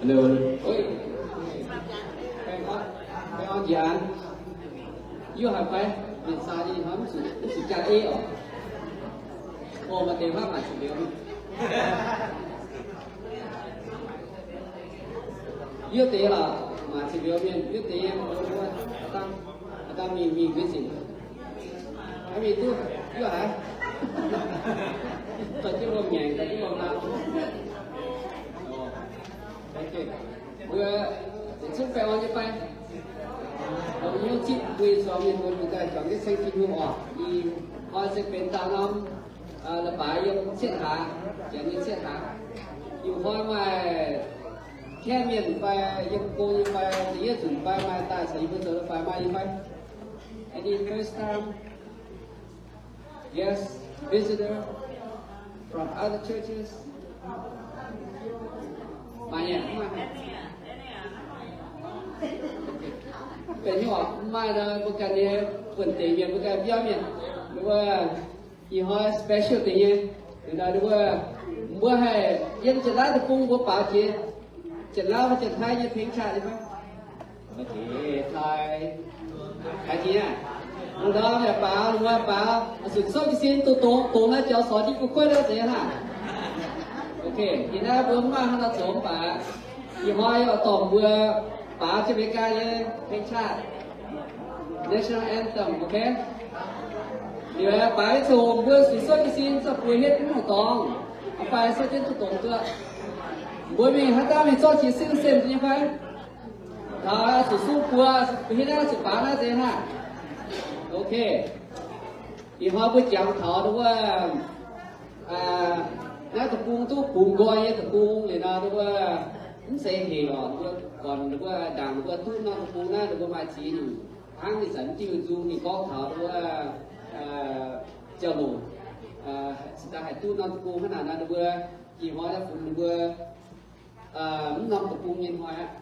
Hello. Oi. Baengh orn, baengh orn njiec an. Yie haiz fai, mienh zaah nyei hnoi mv zuqc, mv zuqc jaa eiv oc. Ov, maaih deix hnangv maaih ziepc liuz. Yie deix lorqc, maaih ziepc liuz mienh, yie deix nyei, aa dangh, aa dangh mingh, mingh maiv zinc. Aa, mingh duqv, yie haiz. Dorh jienv wuom ngaengc, dorh jienv wuom naamh. Mbuo zungv baengh orn nyei fai? Longc hnyouv zipv mbuo nyei zuangx mienh mbuo daaih juangc jienv ceng Tin-Hungh oc. Ih hnoi se benx da'norm leiz-baaix yiem cietv hlaax, janx nyei cietv hlaax. Ih hnoi maaih kaeqv mienh fai yiem go nyei fai, da'yietv nzunc fai maaih daaih caux yie mbuo zoux leiz-baaix maaih nyei fai? Any first time? Yes, visitor from other churches? Maaih nyei, mv maaih. Benx nyei oc, mv maaih nor mbuo ganh nyei buonv-deic mienh, mbuo ganh biauv mienh, mbuo ih hnoi special deix nyei. Liuz nor mbuo, mbuo haih yiem Janx-Laauv deic-bung mbuo baaux jiex Janx-Laauv fai Janx-Taiv nyei pengx qaqv nyei fai? Haiz jiex aqv. Wuov ndorm yaac baaux, wuov baaux, zuqc souv jiez sin duqv dongz, dongz naaiv jaux sorc diqv gu'kuotv naaiv zeiz hnangv. Ok, ih naaiv mbuo mv maaih hnangv nor zoux mv baac ih hnoi oix dorh mbuo baaux jienv America nyei pengx qaqv, national anthem, ok? Liuz baaux nyei ziangh hoc mbuo zuqc souv jiez sin zorqv buoz hietv mv haaix dorngx, mv baac souv jienv duqv dongz duqv. Mbuo mingh haaix dauh mingh zorqv jiex sin sem nyei fai? Taux zuqc sung buoz, hietv naaiv zuqc baaux naaiv zeiz hnangv. Ok. Ih hnoi mbuo jangx taux wuov, naaiv deic-bung duqv bungx nqoi nyei deic-bung liuz nor, wuov mv zeiz hec oc, mbuo gorn wuov ndaangc mbuo duqv norm deic-bung naaiv, mbuo maaih ziex nyungc hnangv. Ih zanc diuh nzung ninh gorngv taux wuov jauv-louc, cingx daaih haih duqv norm deic-bung hnangv naaic nor, mbuo ih hnoi naaiv funx ninh mbuo mv norm deic-bung nyei hnoi aqv.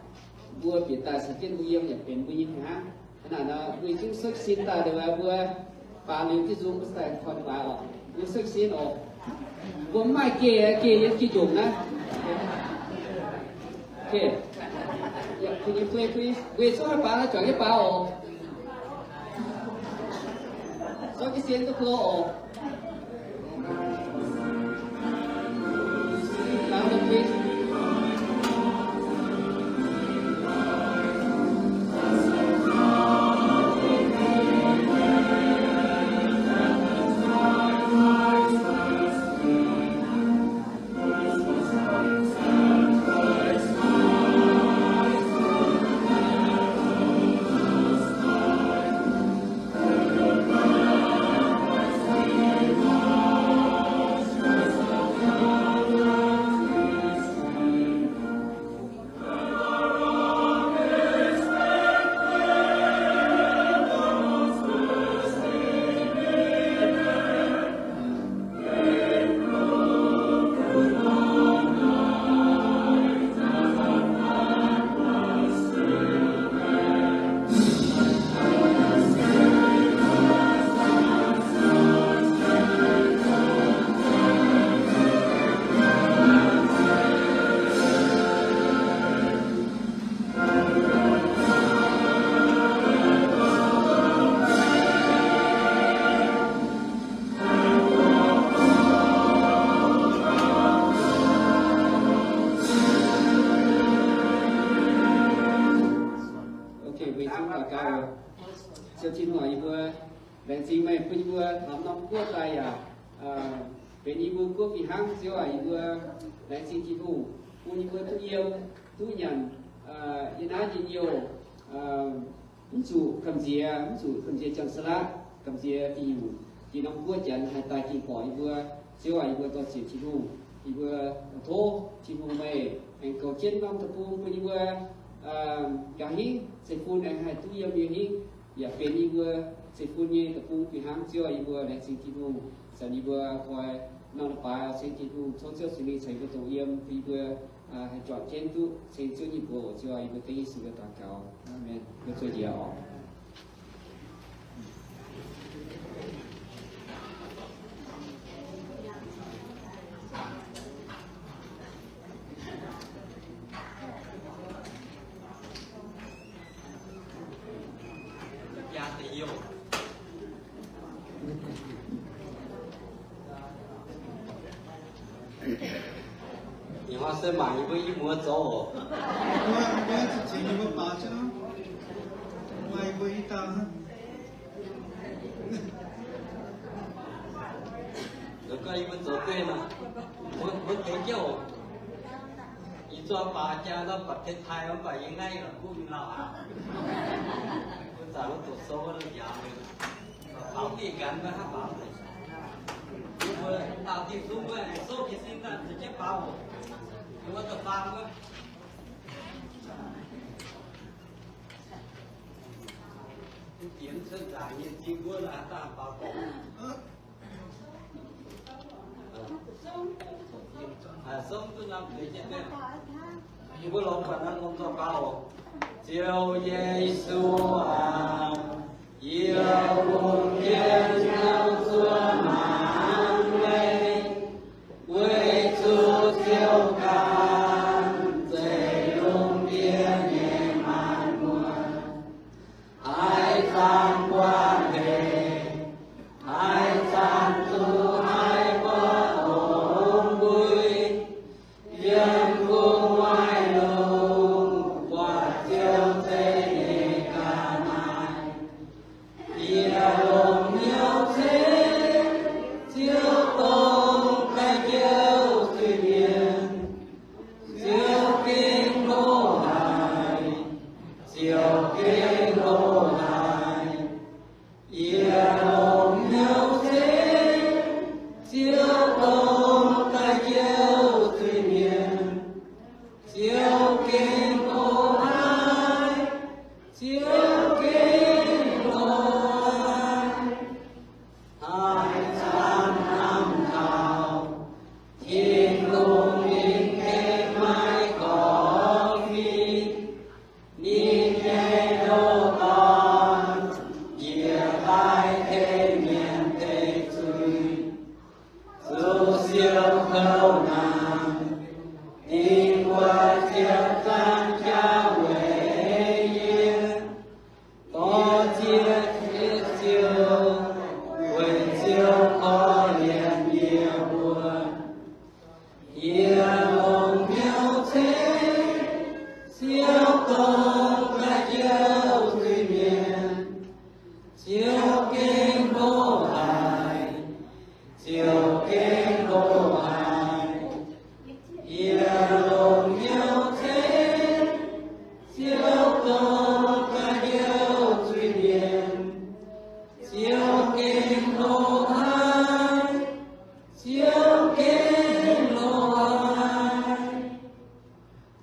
Mbuo bieqc daaih caux jienv mbuo yiem yaac benx mbuo nyei hnangv. Hnangv naaic nor mbuo zungv souv jiez sin daaih liuz, mbuo baaux liuz diuh nzung mbuo daaih koi baaix oc. Mbuo souv jiez sin oc. Mbuo mv maaih geh, geh yiem geh njongc naaiv. Mbuo zungv haih baaux, juangc jienv baaux oc. Souv jiez sin duqv klo oc. Ok, weic zuqc daux gaux, Ziouv Tin-Hungh, yie mbuo laengz zingh meih bun yie mbuo taux norm guoqv daaih yaac benx yie mbuo guoqv fih hnangv. Ziouv aac, yie mbuo laengz zingh Tin-Hungh bun yie mbuo duqv yiem, duqv nyanc, yiem naaiv njien-youh, mv zuqc gamh nziex, mv zuqc gamh nziex Janx-Saalaqv, gamh nziex Iu-Mienh, jiex norm guoqv Janx haih daaih ging borqc yie mbuo. Ziouv aac, yie mbuo dorh ziec Tin-Hungh, yie mbuo tov Tin-Hungh meih aengx goux jienv norm deic-bung bun yie mbuo nqa'haav hingv zeiv-fun aengx haih duqv yiem nyei hingv, yaac benx yie mbuo zeiv-fun nyei deic-bung fih hnangv. Ziouv aac, yie mbuo laengz zingh Tin-Hungh, zanc yie mbuo koi norm leiz-baaix ceng Tin-Hungh, tov Ziouv Singx Lingh ceix mbuo dongh yiem, bun yie mbuo haih juangc jienv duqv ceng Ziouv nyei mbuox. Ziouv aac, yie mbuo dengv Yesu nyei daux gaux. Aamen. Mbuo zueiz njiec oc. Ih hnoi se mangc yie mbuo i muoz zoux oc. Mbuo, mbuo ziex nyei mbuo baaux jienv, mangc yie mbuo i dauh. La'guaih yie mbuo zoux duqv nor, mbuo, mbuo tengx jienv oc. Yie zuangx baaux jaa nor, buatc tengx taaih mv baac yie ngaih la'kuqv nyei lauh aqv. Mbuo zanc wuov doqc sou wuov njaaux liuz, baaux dieh nqanx maiv haih baaux nzengc. Yie mbuo daauh Tin-Hungh wuov, souv jiez sin daaih za'gengh baaux oc. Yie mbuo da'faam wuov. Mv bieqc cuotv nzaangc nyei zing wuov la'haaix daaih baaux doqc. Yie mbuo lorz buatc naaiv lorz nzoih baaux oc. Ziouv Yesu aac, yie lungh ndiev hnyouv zuov mangc meih, weic zuqc Ziouv ganh zeiz lungh ndiev nyei maanc muotc. Haaix zanc guanh hec, haaix zanc zuqc haaix borqv longx mbuo, yiem gu'nguaaic lungh buatc Ziouv zeiv nyei ga'naaiv. Yie longc hnyouv ceix, Ziouv dongh daaih njoux zuiz-mienh. Ziouv gengh hlo haic, Ziouv gengh hlo haic. Yie longc hnyouv ceix, Ziouv dongh daaih njoux zuiz-mienh. Ziouv gengh hlo haic, Ziouv gengh hlo haic. Haaix zanc hnamv taux Tin-Hungh ninh gengh maiv gorngv fih, ninh nyei ndoh dorn njiec daaih tengx mienh tengx zuiz. Zuqc siou kouv naanc, dingc buatc ziepc zanh jauv weic yie. Dorh ziex jiex siou, weic Ziouv korv-lienh yie mbuo. Yie longc hnyouv ceix, Ziouv dongh daaih njoux zuiz-mienh. Ziouv gengh hlo haic, Ziouv gengh hlo haic. Yie longc hnyouv ceix, Ziouv dongh daaih njoux zuiz-mienh. Ziouv gengh hlo haic, Ziouv gengh hlo haic.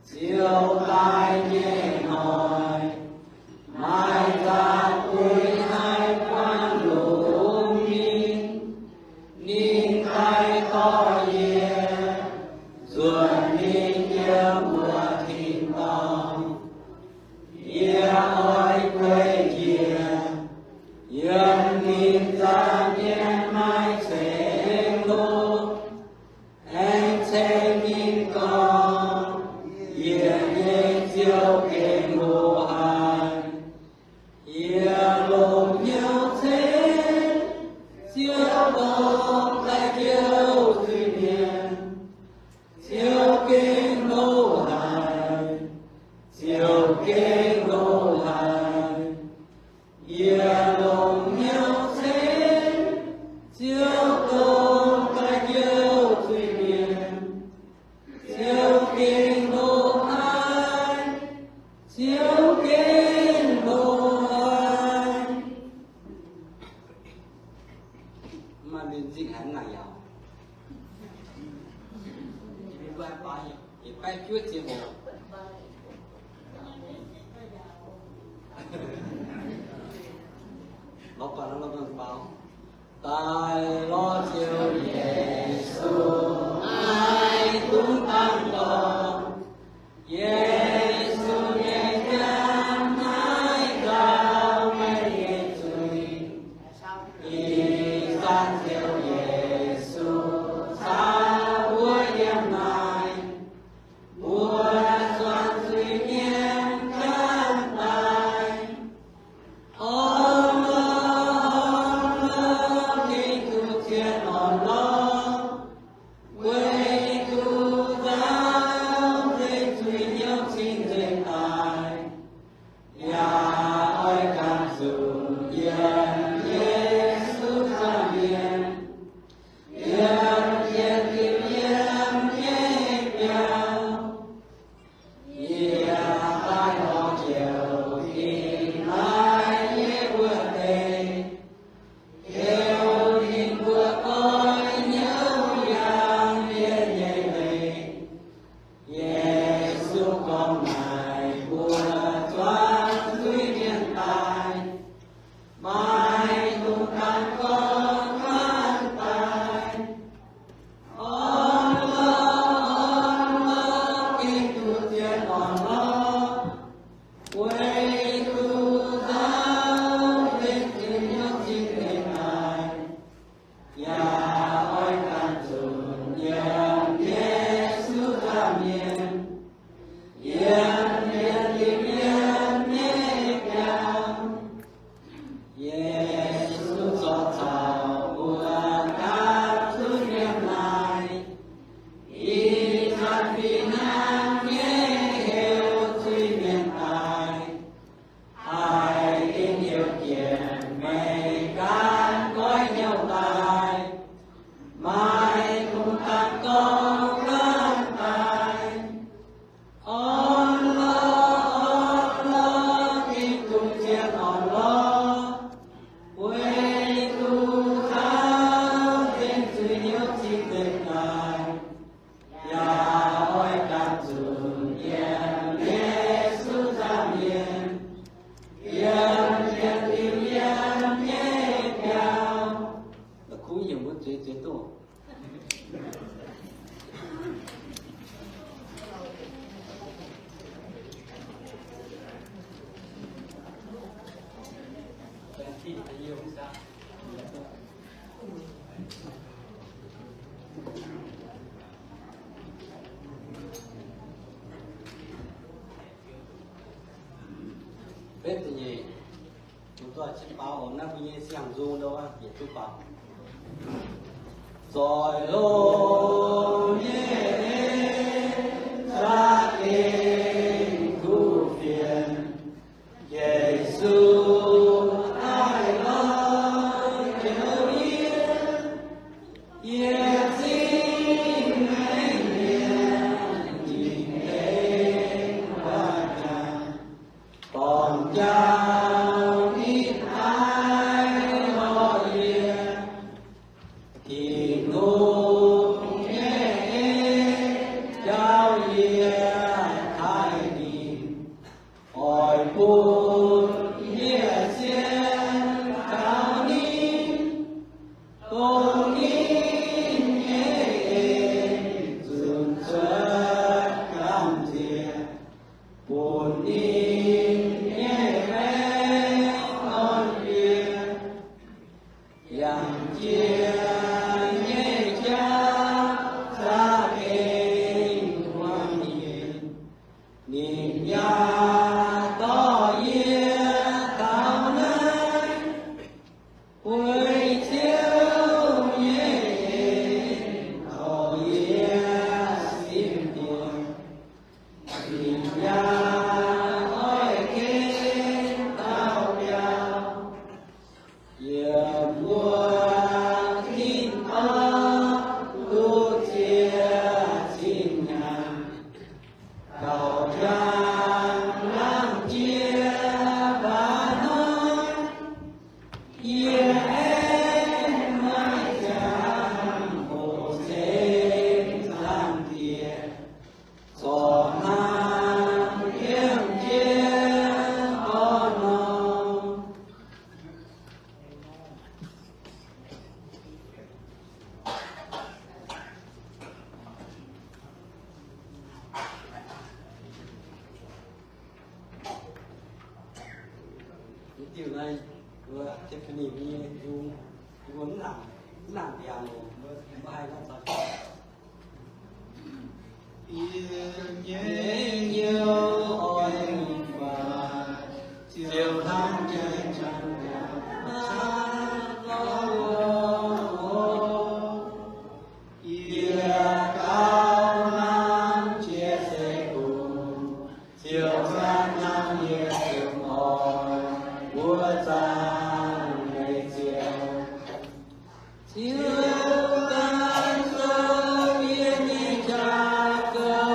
Ziouv daaih nyei hnoi, maaih za'gengh haih buangv longx ninh. Ninh daaih dorh yie nzuonx ninh yiem wuov tin-dorngh. Yie oix gueic njiec yiem ninh nza'hmien maaih ceng-hlo. Aengx ceng ninh gorngv, Yie nyei Ziouv gengh hlo haic. Yie longc hnyouv ceix, Ziouv dongh daaih njoux zuiz-mienh. Ziouv gengh hlo haic, Ziouv gengh hlo haic. Yie longc hnyouv ceix, Ziouv dongh daaih njoux zuiz-mienh. Ziouv gengh hlo haic, Ziouv gengh hlo haic. Mv maaih mienh zingh haic naaic yaac. Yietc baeqv juov ziex hoc. Lorz buatc nor lorz buatc faaux. Daaih lorz Ziouv Yesu, aengx dungx dangh dorngx. Yesu nyei jangx naaiv gauh meih nyei zuiz. Ih zanc Ziouv Yesu caux mbuo yiem naaic, mbuo zuangx zuiz-mienh ganh daaih. Orn lorz Yie daaih lorz Ziouv dingc laaix yie wuov deix, heuc ninh mbuo goiv hnyouv yangh yie nyei leiz. Yesu gorngv naaic mbuo zuangx zuiz-mienh daaih, maaih dungx dangx gorngv hlan daaih, Orn lorqc, orn lorqc, Giduc Ziouv, orn lorqc, weic zuqc dauh zinh zuiz hnyouv cing-nzengc daaih, yaac oix ganh zunc yiem Yesu nzangc mienh, yiem yietc liuz yiem nyei biauv. Yesu zorc caux mbuo gapv zunv yiem naaiv, ih zanc fih hnangv nyei heuc zuiz-mienh daaih, haih dingc heuc jienv meih ganh goiv hnyouv daaih, maaih dungx dangx gorngv hlan daaih, Orn lorqc, orn lorqc, Giduc Ziouv, orn lorqc, weic zuqc dauh zinh zuiz hnyouv cing-nzengc daaih, yaac oix ganh zunc yiem Yesu nzangc mienh, yiem yietc liuz yiem nyei biauv. La'kuqv yiem wuov zuiz zuiz duqv. Betv da'nyeic, dongh duqv cin baaux oc. Naaiv mbuo nyei siang-nzung ndo, yietc duqv baaux. Zoih longx nyei za'gengh kuv fienx, Yesu daaih lorz njoux yie. Yie zingh maiv mienh ninh aengx waac jaax, dorngc njaaux ninh daaih lorz yie. Tin-Hungh nyei en jauv yie taaih ninh, oix bun yie sienx kaux ninh, dongh ninh nyei en zunc cuotv gamh nziex, bun ninh nyei maengc orn-mienh. Yangh jiex nyei jauv za'gengh muangx nyei, ninh yaac dorh yie taux naaiv. Weic Ziouv nyei en dorh yie simv diex, ninh yaac oix ken dauh biauv. Yiem mbuo tin-dorngh duqv ziex cin nyaanh, gauh jangx langh jiex baac hnoi, yie aengx maiv jangx hoqc ceng Zaangc Diex, zorc hnangv yiem jienv gorngv nor. Diuh naaiv mbuo Tiffany nyei nzung, mbuo mv nangc, mv nangc mbiaangx, mbuo mv haih nor caux. Yie nyei hnyouv oix mingh guaax, Ziouv hnangv jai-jangx yaac hnangv gorngv oc. Yie gauh hnangv jiex seix bungx, Ziouv hnangv yie ziouc oix mbuo zaangc Meiv Ziouv. Ziouv ganh zoux yie nyei jaa-gauh.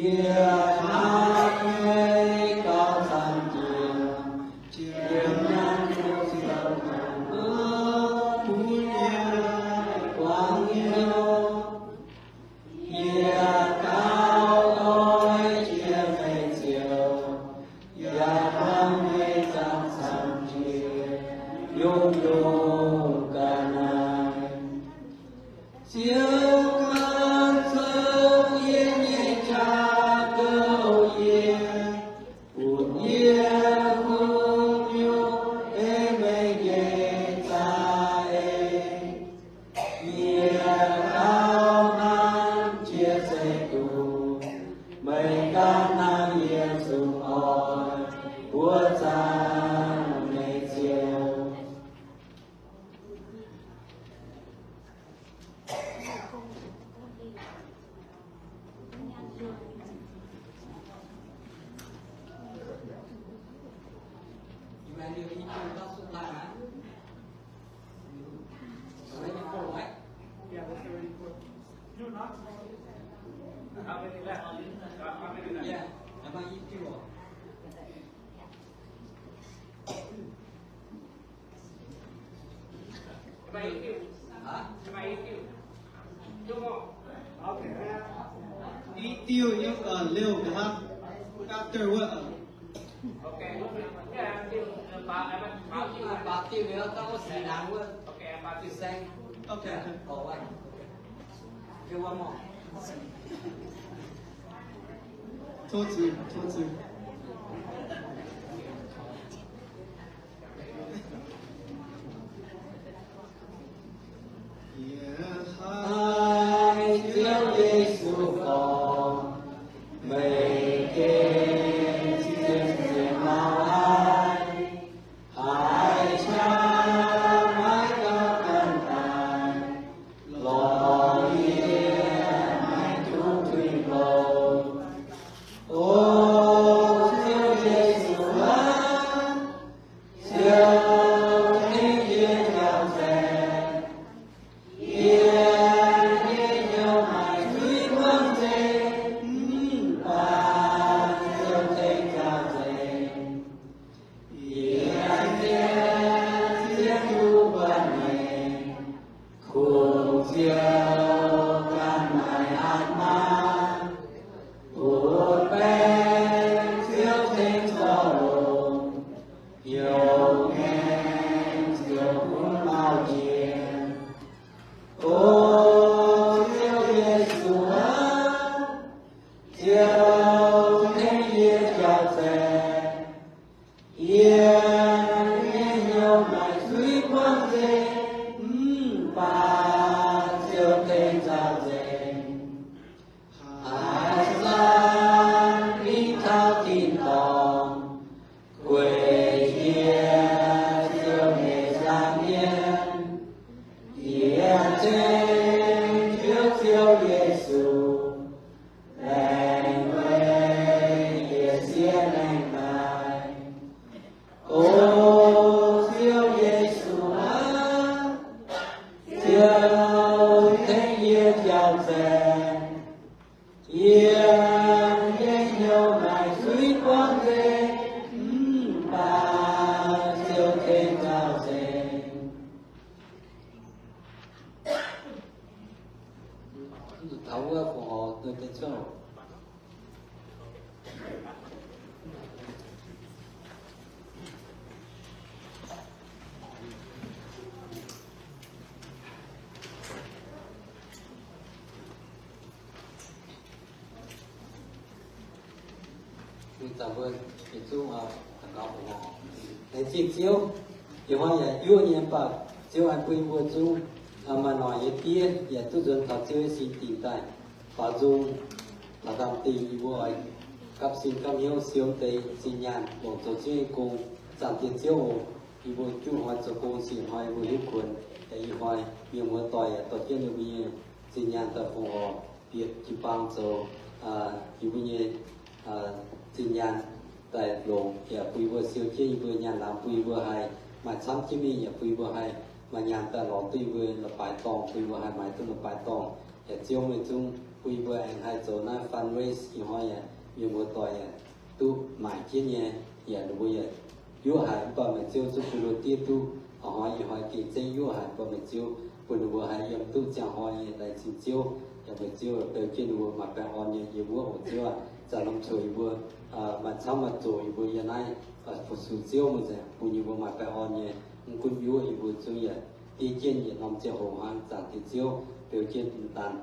Yie hnamv meih gauh camv jiex, jiem naaiv kuv ziouc mangc mbuo, bun yie guangc hnyouv. Yie gauh oix jiex meih Ziouv, yaac hnamv meih gauh camv jiex, yungh yungh ga'naaiv. Ziouv ganh zoux yie nyei jaa-gouv yie, bun yie hungh nyungc ei meih nyei za'eix. Yie gauh hnamv jiex seix duqv, meih ganh naaiv yie zuqc oix mbuo zaangc meih Ziouv. Ih diuh yiem, uh, liouh nqa'haav. After what? Baaux diuh liuz, dangh wuov six laangz wuov. Okay. Tov zuiz, tov zuiz. Yie haiz Ziouv Yesu gorngv, meih gengh zien-zien mauv haic, haiz qaqv maiv gauh ganh daaih, lorz yie maiv duqv tuix longx. O Ziouv Yesu aac, Ziouv tengx yie njaaux nzengc. Yie nyei hnyouv maaih zuiz buangv nzengc, mv baac Ziouv tengx njaaux nzengc. Yie zien-zien duqv buatc meih, kungx Ziouv ganh maaih hatc maaz, butv-baengc Ziouv tengx zorc longx, hnyouv ngaengc Ziouv bun lauh jiex. O Ziouv Yesu aac, Ziouv tengx yie njaaux nzengc. Yie nyei hnyouv maaih zuiz buangv nzengc, mv baac Ziouv tengx njaaux nzengc. Haiz zanc mingh taux tin-dorngh, gueic njiec Ziouv nyei nza'hmien. Yie ceng Ziouv, Ziouv Yesu, laengz weic yie siev maengc daaih. O Ziouv Yesu aac, Ziouv tengx yie njaaux nzengc. Yie nyei hnyouv maaih zuiz buangv nzengc, mv baac Ziouv tengx njaaux nzengc. Taux wuov fongc horc deix cuotv. Mbuo yietc zungv, aa, laengz zingh Ziouv. Ih hnoi yaac juov nyei, mv baac Ziouv aengx bun yie mbuo zungv, aa, maaih noic nyei diev yaac duqv nzuonx taux Ziouv nyei sin dingc daaih. Faaux nzung taux dangh dingh, yie mbuo oix gapv sin gapv hnyouv siou deix zinh nyaanh longc zoux Ziouv nyei gong. Zaangc Diex Ziouv oc, yie mbuo juqv hnoi zoux gong, siec hnoi yie mbuo hiuv kuonx. Yaac ih hnoi mienh muoz doic yaac dorh jienv ninh mbuo nyei zinh nyaanh daaih fongc horc bieqc jiu-baang zoux, aa, yie mbuo nyei, aa, zinh nyaanh daaih longc, yaac bun yie mbuo siou jienv yie mbuo nyaanh lamz, bun yie mbuo haih maaih camv jienv mingh, yaac bun yie mbuo haih maaih nyaanh daaih lorz duqv yie mbuo la'baaix dorngh, bun yie mbuo haih maaih duqv la'baaix dorngh. Yaac Ziouv meih zungv Bun yie mbuo aengx haih zoux naaiv fundraise ih hnoi yaac mienh muoz-doic yaac duqv maaic jienv nyei, yaac ninh mbuo yaac yuoqv haic mv baac meih Ziouv zungv bun ninh mbuo diev duqv ih hnoi, ih hnoi gengh zengv yuoqv haic mv baac meih Ziouv bun ninh mbuo haih yiem duqv ziangh hnoi nyei laengz zingh Ziouv. Yaac meih Ziouv beu jienv ninh mbuo maaih baengh orn nyei yiem wuov oc Ziouv aac. Zanc norm cuotv yie mbuo maaih camv maaih zoqc yie mbuo yiem naaiv fu-sux Ziouv mv nzengc bun yie mbuo maaih baengh orn nyei. Mv gunv yuoqv yie mbuo zungv yaac diev jienv yietc norm ziangh hoc hnangv. Zaangc Diex Ziouv beu jienv daaih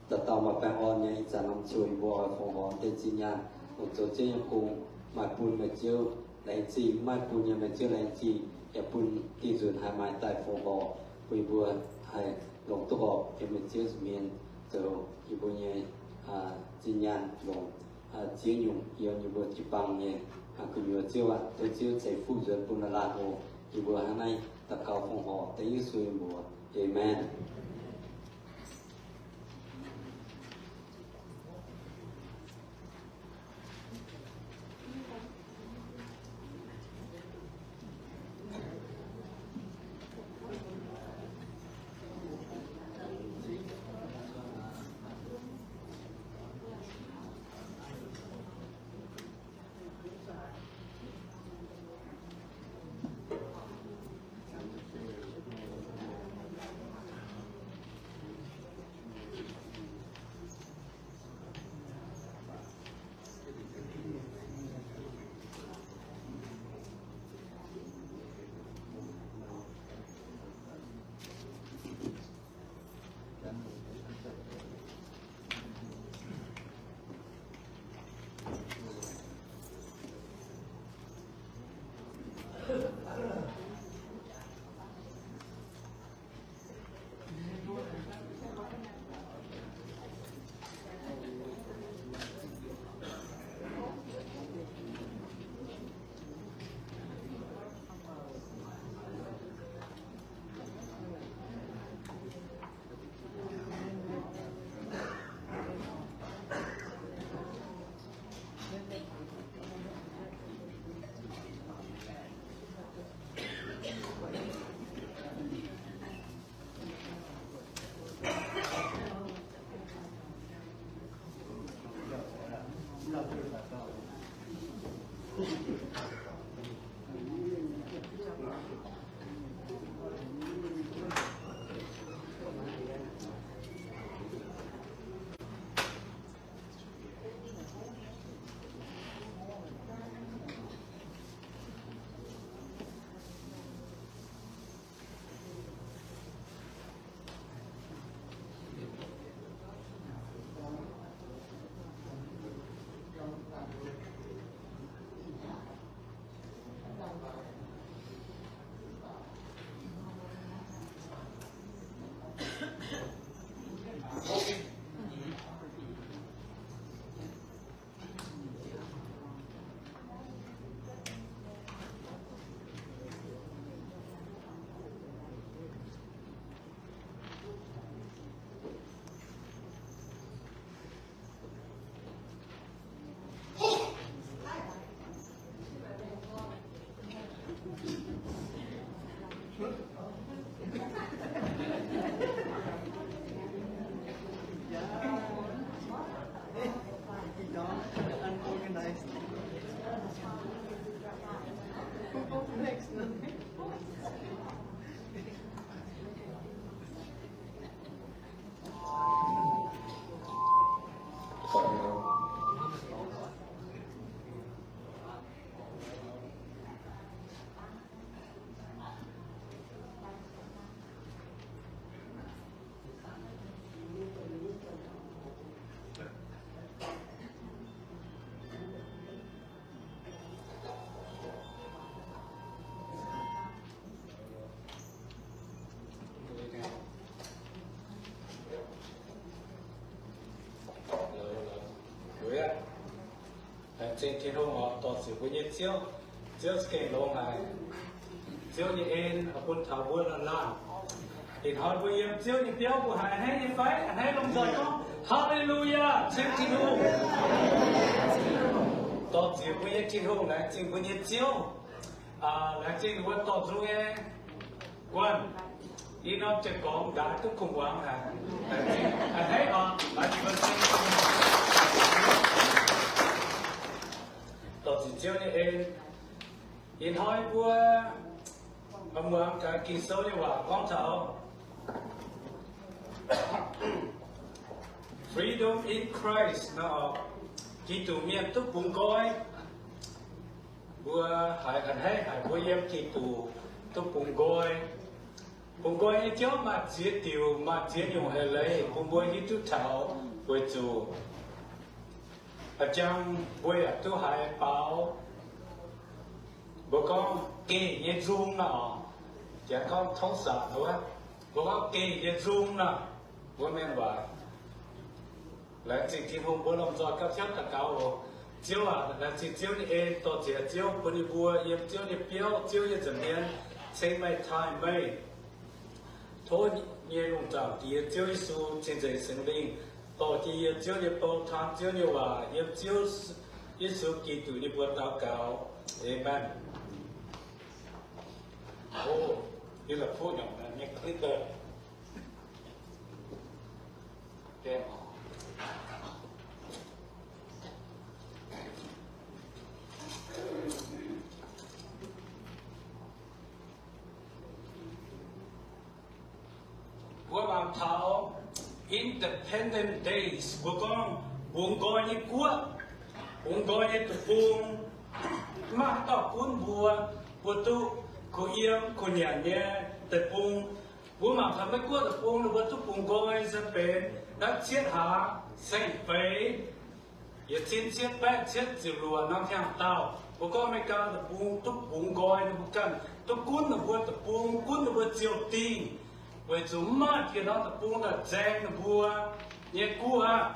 dauh dauh maaih baengh orn nyei. Ih zanc norm cuotv yie mbuo oix fongc horc deix zinh nyaanh, longc zoux Ziouv nyei gong, maaih bun meih Ziouv laengz zingh, maiv bun nyei meih Ziouv laengz zingh, yaac bun diuh nzunc haih maaih daaih fongc horc, bun yie mbuo haih longc duqv horpc yiem meih Ziouv nza'hmien zoux yie mbuo nyei zinh nyaanh, longc ziex nyungc yiem yie mbuo jiu-baang nyei gu'nyuoz. Ziouv aac, tov Ziouv ceix fuqv nzuonx bun la'laanh oc. Yie mbuo hnangv naaiv daux gaux fongc horc dengv Yesu nyei mbuox. Aamen. Laengz zingh Tin-Hungh oc, dorh ziec mbuo nyei Ziouv. Ziouv za'gengh longx haic. Ziouv nyei en bun taux mbuo laanh laanh. Ih hnoi mbuo yiem Ziouv nyei biauv mbuo haiz a'hneiv nyei fai? A'hneiv lomh nzoih gorngv, Haleluyaa, ceng Tin-Hungh. Dorh ziec mbuo nyei Tin-Hungh, laengz zingh mbuo nyei Ziouv. Laengz zingh ninh mbuo dorh nzung nyei guanh. Ih norm ziepc gorngv ndaaiv duqv kungx muangx haic. A'hneiv oc, laengz zingh Ziouv. Dorh ziec Ziouv nyei en. Ih hnoi mbuo muangx gaax Ging-Sou nyei waac gorngv taux freedom in Christ nor, Giduc mienh duqv bungx nqoi. Mbuo haiz a'hneiv haic, mbuo yiem Giduc duqv bungx nqoi. Bungx nqoi nyei jauv maaih ziex diuc, maaih ziex nyungc eix leiz bun mbuo hiuv duqv taux, weic zuqc a'jang mbuo yaac duqv haiz baaux. Mbuo gorngv geh nyei nzung nor, janx gorngv โทสะ wuov, mbuo gorngv geh nyei nzung nor, mbuo mienh waac. Laengz zingh Tin-Hungh, mbuo lomh nzoih gapv hietv daux gaux oc. Ziouv aac, laengz zingh Ziouv nyei en, dorh ziec Ziouv bun yie mbuo yiem Ziouv nyei biauv, Ziouv nyei nza'hmien, ceng meih, taaih meih. Tov nyei lungh zaangc Diex, Ziouv Yesu, cing-nzengc Singx Lingh dorh jienv yie Ziouv nyei bou, taan Ziouv nyei waac, yiem Ziouv Yesu Giduc nyei mbuox daux gaux. Aamen. O, yie la'kuqv nyungc nyei clipper. Mbuo mangc taux Independence Day, mbuo gorngv bungx nqoi nyei guoqv, bungx nqoi nyei deic-bung. Mv maaih haaix dauh gunv mbuo, mbuo duqv kuh yiem kuh nyanc nyei deic-bung. Mbuo mangc taux Meiv Guoqv deic-bung ninh mbuo duqv bungx nqoi se benx naaiv cietv hlaax saeng-feix, yietc cin cietv baeqv cietv ziepc luoqc norm hnyangx-daauh. Mbuo gorngv America deic-bung duqv bungx nqoi ninh mbuo ganh, duqv gunv ninh mbuo deic-bung, gunv ninh mbuo ziouh dingh, weic zuqc mv maaih pien norm deic-bung daaih nzaeng ninh mbuo nyei guoqv.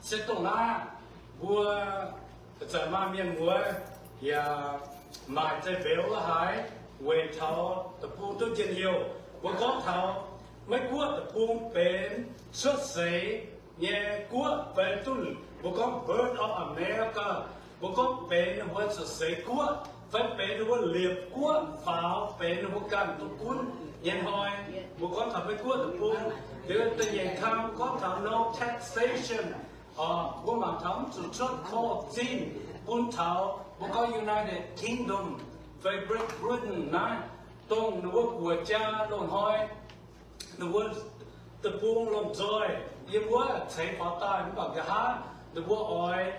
Se dongh naaiv, mbuo haaix zanc maaih mienh muoz yaac maaic zeiv-mbeux wuov haaix, weic taux deic-bung duqv njien-youh. Mbuo gorngv taux Meiv Guoqv deic-bung benx cuotv seix nyei guoqv fai duqv, mbuo gorngv Birth of America, mbuo gorngv benx ninh mbuo cuotv seix guoqv fai benx ninh mbuo liepc guoqv faaux benx ninh mbuo ganh duqv gunv nyei hnoi. Mbuo gorngv taux Meiv Guoqv deic-bung, liuz da'nyeic kang gorngv taux no taxation. Mbuo mangc taux mv zuqc cuotv korv-zinh bun taux mbuo gorngv United Kingdom fai Great Britain naaiv, dongh ninh mbuo guoqv-jaa loz-hnoi ninh mbuo deic-bung lomh nzoih yiem wuov ceix faaux daaih mv baac nqa'haav ninh mbuo oix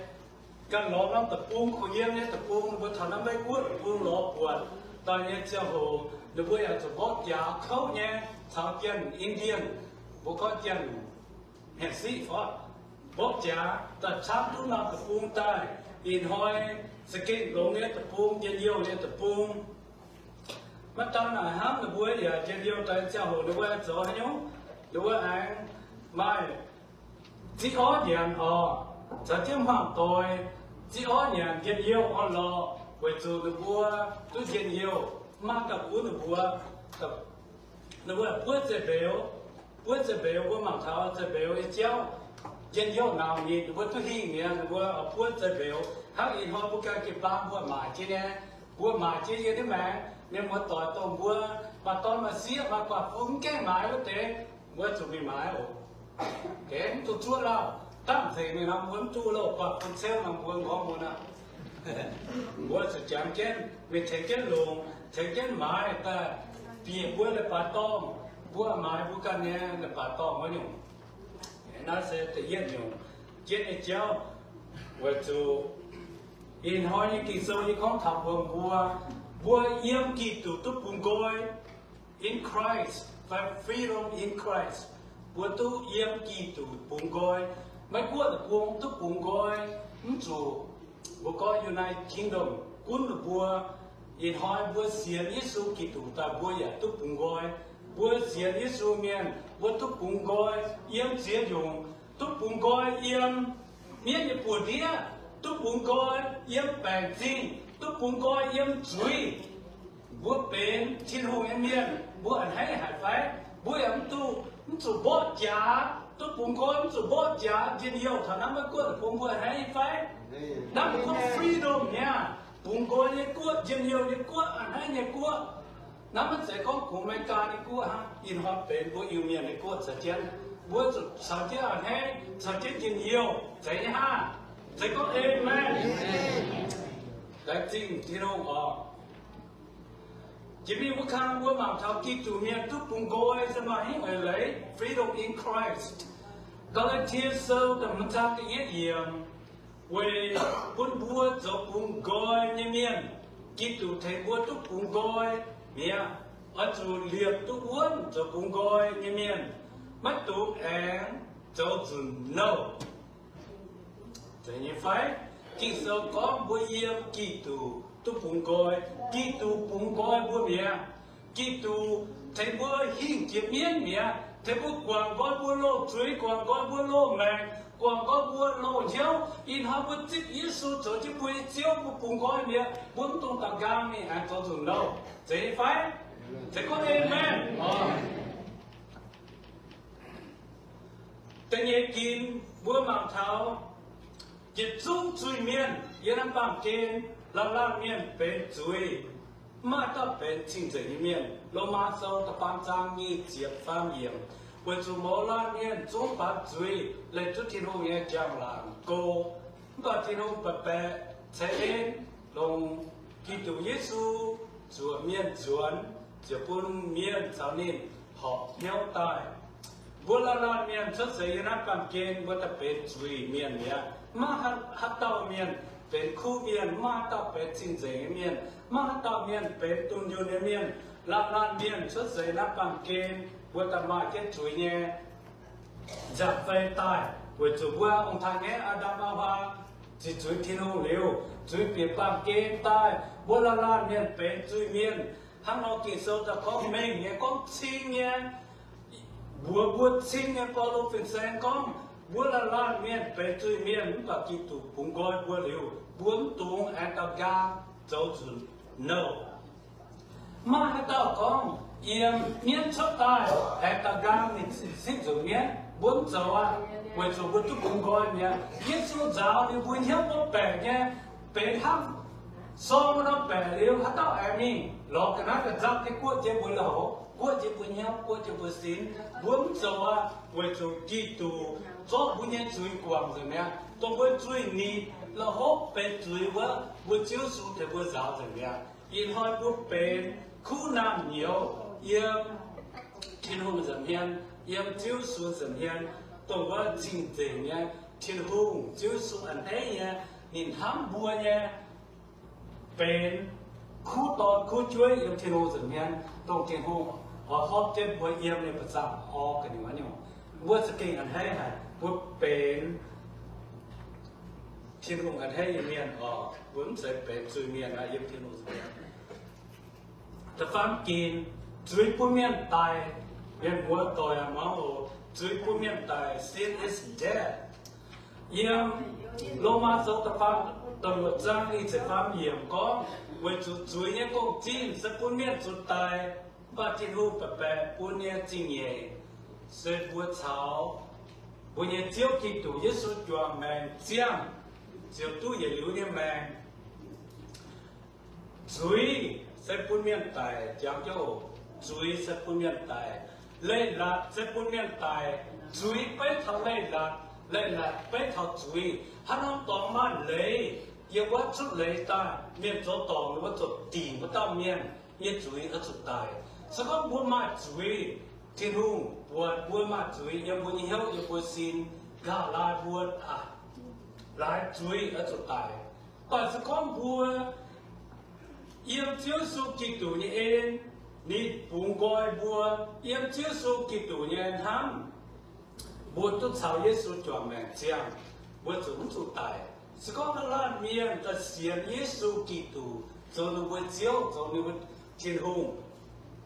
ganh lorz norm deic-bung, kuh yiem nyei deic-bung, ninh mbuo taux naaiv Meiv Guoqv deic-bung lorz buatc daaih nyei ziangh hoc, ninh mbuo yaac zuqc mborqv jaax kouv nyei caux Janx-Indian, mbuo gorngv Janx hnyangx siqv fai mborqv jaax daaih camv duqv norm deic-bung daaih. Ih hnoi za'gengh longx nyei deic-bung, njien-youh nyei deic-bung. Maiv daan naaic hnangv, ninh mbuo yaac njien-youh daaih ziangh hoc ninh mbuo aengx zoux haaix nyungc? Ninh mbuo aengx maaih ziex orv nyanc oc, caux jienv hmuangv doic ziex orv nyanc njien-youh orn-lorqc, weic zuqc ninh mbuo duqv njien-youh, mv maaih dauh gunv ninh mbuo. Ninh mbuo buov zeiv-mbeux, buov zeiv-mbeux, mbuo mangc taux zeiv-mbeux nyei jauv, njien-youh nauc nyitc ninh mbuo duqv hingh mi'aqv, ninh mbuo buov zeiv-mbeux. Hnangv ih hnoi mbuo ganh jiu-baang mbuo maaic jienv nyei, mbuo maaic jienv yiem naaiv maengx, mienh muoz-doic dongh mbuo maaih dorn maaih sieqv, maaih guaax fun mv gaengh maaiz wuov deix, mbuo zuqc mingh maaiz oc. Gengh mv duqv zuov lauh, dangh nzengc mingh nor mbuo mv duqv loh, guaax fun ceuv nor mbuo nqorngv mun aqv. Mbuo zuqc jangx jienv mingh tengx jienv longc, tengx jienv maaiz daaih bieqc mbuo leiz-baaix dorngh, mbuo maaiz mbuo ganh nyei leiz-baaix dorngh wuov nyungc. Naaiv se da'yietv nyungc jienv nyei jauv, weic zuqc ih hnoi nyei Ging-Sou yie gorngv taux mbuo, mbuo, mbuo yiem Giduc duqv bungx nqoi, in Christ, fai freedom in Christ. Mbuo duqv yiem Giduc bungx nqoi. Maiv Guoqv deic-bung duqv bungx nqoi, mv zuqc mbuo gorngv United Kingdom gunv ninh mbuo. Ih hnoi mbuo sienx Yesu Giduc daaih mbuo yaac duqv bungx nqoi. Mbuo sienx Yesu mienh mbuo duqv bungx nqoi yiem ziex nyungc. Duqv bungx nqoi yiem mienv nyei buoz-ndiev, duqv bungx nqoi yiem baengc zingh, duqv bungx nqoi yiem zuiz. Mbuo benx Tin-Hungh nyei mienh, mbuo a'hneiv haic fai? Mbuo yaac mv duqv, mv zuqc mborqv jaax. Duqv bungx nqoi mv zuqc mborqv jaax, njien-youh taux naaiv Maiv Guoqv deic-bung mbuo a'hneiv fai? Naaiv mbuo gorngv freedom nyei aqv. Bungx nqoi nyei guoqv, njien-youh nyei guoqv, a'hneiv nyei guoqv. Naaiv maiv zeiz gorngv kungx America nyei guoqv hnangv, ih hnoi benx mbuo Iu-Mienh nyei guoqv caux jienv. Mbuo zuqc caux jienv a'hneiv, caux jienv njien-youh, zeiz nyei hnangv. Zeiz gorngv amen. Laengz zingh Tin-Hungh oc. Jiex mingh wuov kang mbuo mangc taux Giduc mienh duqv bungx nqoi se maaih hingv eix leiz, freedom in Christ. Gaa^laa^tie Sou da'hmz zaang da'yietv yiemc, weic bun mbuo zoux bungx nqoi nyei mienh, Giduc tengx mbuo duqv bungx nqoi mi'aqv. Oix zuqc liepc duqv wuonv zoux bungx nqoi nyei mienh, maiv dungx aengx zoux nzunc nouh. Zeiz nyei fai? Ging-Sou gorngv mbuo yiem Giduc duqv bungx nqoi. Giduc bungx nqoi mbuo mi'aqv. Giduc tengx mbuo hingh jiex mienv mi'aqv, tengx mbuo guangc nqoi mbuo loz-zuiz, guangc nqoi mbuo loz-maengc, guangc nqoi mbuo loz-hnyouv. Ih hnoi mbuo zipv Yesu zoux jienv mbuo nyei Ziouv, mbuo bungx nqoi mi'aqv. Mbuo mv dungx daux nqaang mingh aengx zoux nzunc nouh. Zeiz nyei fai? Zeiz gorngv amen. Da'nyeic ginc mbuo mangc taux yietc zungv zuiz mienh yiem naaiv baamh gen, laanh laanh mienh benx zuiz, mv maaih dauh benx cing-nzengc nyei mienh. Lomaa Sou da'faam zaang nyic ziepc faam yiemc, weic zuqc mouz laanh mienh zungv baamz zuiz leih duqv Tin-Hungh nyei njang-laangc go. Mv baac Tin-Hungh baeqc baeqc ceix en longc Giduc Yesu zuoqc mienh nzuonx, ziouc bun mienh caux ninh horpc hnyouv daaih. Mbuo laanh laanh mienh cuotv seix yiem naaiv baamh gen, mbuo daaih benx zuiz-mienh mi'aqv. Maiv maaih haaix dauh mienh benx kuv mienh, maiv maaih haaix dauh benx cing-nzengc nyei mienh, maiv maaih haaix dauh mienh benx dunh yunh nyei mienh. Laanh laanh mienh cuotv seix naaiv baamh gen, mbuo daaih maaih jienv zuiz nyei nzangc-fei daaih, weic zuqc mbuo ong-taaix-ngaeqv Aa^ndam Maa^haa ziqc zuiz Tin-Hungh liuz, zuiz bieqc baamh gen daaih, mbuo laanh laanh mienh benx zuiz-mienh. Hnangv nor Ging-Sou daaih gorngv mengh nyei, gorngv cing nyei, mbuox mbuo cing nyei. Baulo fin-saeng gorngv, mbuo laanh laanh mienh benx zuiz-mienh, mv baac Giduc bungx nqoi mbuo liuz, mbuo mv dungx aengx daux nqaang zoux nzunc nouh. Maiv maaih haaix dauh gorngv yiem mienv cuotv daaih aengx daux nqaang ninh sipv nzunc mienv. Mbuo mv zoux aqv, weic zuqc mbuo duqv bungx nqoi mi'aqv. Yesu nzaaux liuz mbuo hnyouv mbuo baeqc nyei, benx hnangv sorng nor baeqc liuz, haaix dauh aengx mingh lorz ga'naaiv ga'nzangv nyei guoqv jienv mbuo lui-houx, guoqv jienv mbuo hnyouv, guoqv jienv mbuo sin. Mbuo mv zoux aqv, weic zuqc Giduc zorqv mbuo nyei zuiz guangc nzengc mi'aqv, dongh mbuo zuiz-nitc lui-houx benx zuiz wuov, mbuo Ziouv Yesu tengx mbuo nzaaux nzengc mi'aqv. Ih hnoi mbuo benx kuv naamh nyouz yiem Tin-Hungh nza'hmien, yiem Ziouv Yesu nza'hmien, dongh wuov cing-nzengc nyei Tin-Hungh, Ziouv Yesu a'hneiv nyei, ninh hnamv mbuo nyei, benx kuv dorn kuv jueiv yiem Tin-Hungh nza'hmien, dongh Tin-Hungh oix horpc jienv mbuo yiem ninh ba'zangc orv ga'nyuoz nyungc. Mbuo za'gengh a'hneiv haic, mbuo benx Tin-Hungh a'hneiv nyei mienh oc. Mbuo mv zeiz benx zuiz-mienh aqv, yiem Tin-Hungh nza'hmien. Da'faam ginc, zuiz bun mienh daic. Mienh muoz doic aac, muangx oc. Zuiz bun mienh daic, sin is death. Yiem Lomaa Sou da'faam, da'luoqc zaang nyic ziepc faam yiemc gorngv, weic zuqc zuiz nyei gong-zinh se bun mienh zuqc daic, mv baac Tin-Hungh baeqc baeqc bun nyei zingh nyeic se mbuo caux mbuo nyei Ziouv Giduc Yesu juangc maengc ziangh, ziouc duqv yietc liuz nyei maengc. Zuiz se bun mienh daic, jangx jienv oc. Zuiz se bun mienh daic. Leiz-latc se bun mienh daic. Zuiz beiv taux leiz-latc, leiz-latc beiv taux zuiz. Hnangv norm dorngx maaih leiz, yiem wuov cuotv leiz daaih, mienh zoux dorngc wuov zuqc dingc wuov dauh mienh nyei zuiz oix zuqc daic. Se gorngv mbuo maaih zuiz, Tin-Hungh buatc mbuo maaih zuiz yiem mbuo nyei hnyouv, yiem mbuo sin, nqa'haav laai mbuo aqv, laaix zuiz oix zuqc daic. Mv baac se gorngv mbuo yiem Ziouv Yesu Giduc nyei en, ninh bungx nqoi mbuo, yiem Ziouv Yesu Giduc nyei hnamv, mbuo duqv caux Yesu juangc maengc ziangh, mbuo zuqc mv zuqc daic. Se gorngv laanh mienh daaih sienx Yesu Giduc zoux ninh mbuo Ziouv, zoux ninh mbuo Tin-Hungh,